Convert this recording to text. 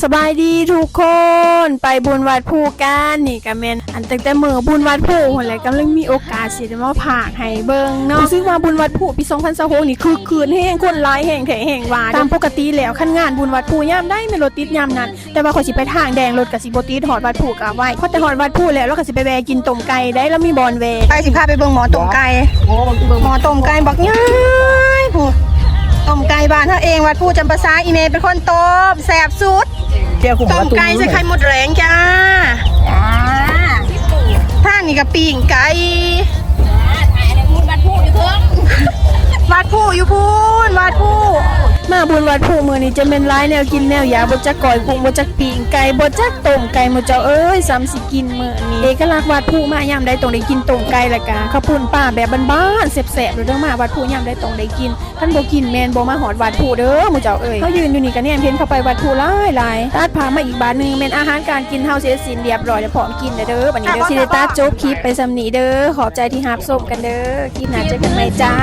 ສະບາຍດີທຸກຄົນ ໄປບຸນວັດພູກັນ. ນີ້ກະແມ່ນອັນຕັ້ງແຕ່ມື້ບຸນວັດພູພຸ້ນແຫຼະ ກຳລັງມີໂອກາດຊິໄດ້ມາພາກໃຫ້ເບິ່ງເນາະ. ຮູ້ສຶກວ່າບຸນວັດພູປີສອງພັນຊາວຫົກນີ້ຄຶກຄື້ນແຮງ ຄົນຫຼາຍແຮງແທ້ແຮງວ່າ. ຕາມປົກກະຕິແລ້ວ ຄັນງານບຸນວັດພູຍາມໃດແມ່ນລົດຕິດຍາມນັ້ນ ແຕ່ວ່າຂ້ອຍຊິໄປທາງແດງ ລົດກະຊິບໍ່ຕິດ ຮອດວັດພູກະໄວ. ພໍແຕ່ຮອດວັດພູແລ້ວ ລາວກະຊິໄປແວ່ກິນຕົ້ມໄກ່ໄດ໋ ລາວມີບ່ອນແວ່. ໄປ ຊິພາໄປເບິ່ງໝໍ້ຕົ້ມໄກ່ ໝໍ້ຕົ້ມໄກ່ບັກໃຫຍ່ພຸ້ນ. ຕົ້ມໄກ່ບ້ານເຮົາເອງ ວັດພູຈຳປາສັກ ອີ່ແມ່ເປັນຄົນຕົ້ມ ແຊບສຸດ. ແຈ່ວ ຕົ້ມໄກ່ໃສ່ໄຂ່ມົດແດງຈ້າ. ທາງນີ້ກະປີ້ງໄກ່. ວັດພູຢູ່ເທິງ ວັດພູຢູ່ພຸ້ນ ວັດພູ. ມາບຸນວັດພູມື້ນີ້ຈະແມ່ນຫຼາຍແນວກິນແນວຢາກ ບໍ່ຈັກກ້ອຍກຸ້ງ ບໍ່ຈັກປີ້ງໄກ່ ບໍ່ຈັກຕົ້ມໄກ່ ໝູ່ເຈົ້າເອີຍ ສ່ຳຊິກິນມື້ນີ້. ເອກະລັກວັດພູມາຍາມໃດຕ້ອງໄດ້ກິນຕົ້ມໄກ່ ແລ້ວກະເຂົ້າປຸ້ນປາແບບບ້ານໆ ແຊບໆ ເດີ. ມາວັດພູຍາມໃດຕ້ອງໄດ້ກິນ ຄັນບໍ່ກິນແມ່ນບໍ່ມາຮອດວັດພູເດີ ໝູ່ເຈົ້າເອີຍ. ເຮົາຢືນຢູ່ນີ້ກະແນມເຫັນເຂົາໄປວັດພູຫຼາຍໆ. ຕັດພາບມາອີກບາດໜຶ່ງ ແມ່ນອາຫານການກິນເຮົາເສັດສິ້ນລຽບຮ້ອຍ ແລະ ພ້ອມກິນແລ້ວເດີ. ບັດນີ້ເດີ ຊິໄດ້ຕັດຈົບຄລິບໄປສ່ຳນີ້ເດີ. ຂອບໃຈທີ່ຮັບຊົມກັນເດີ. ຄລິບໜ້າເຈີກັນໃໝ່ຈ້າ.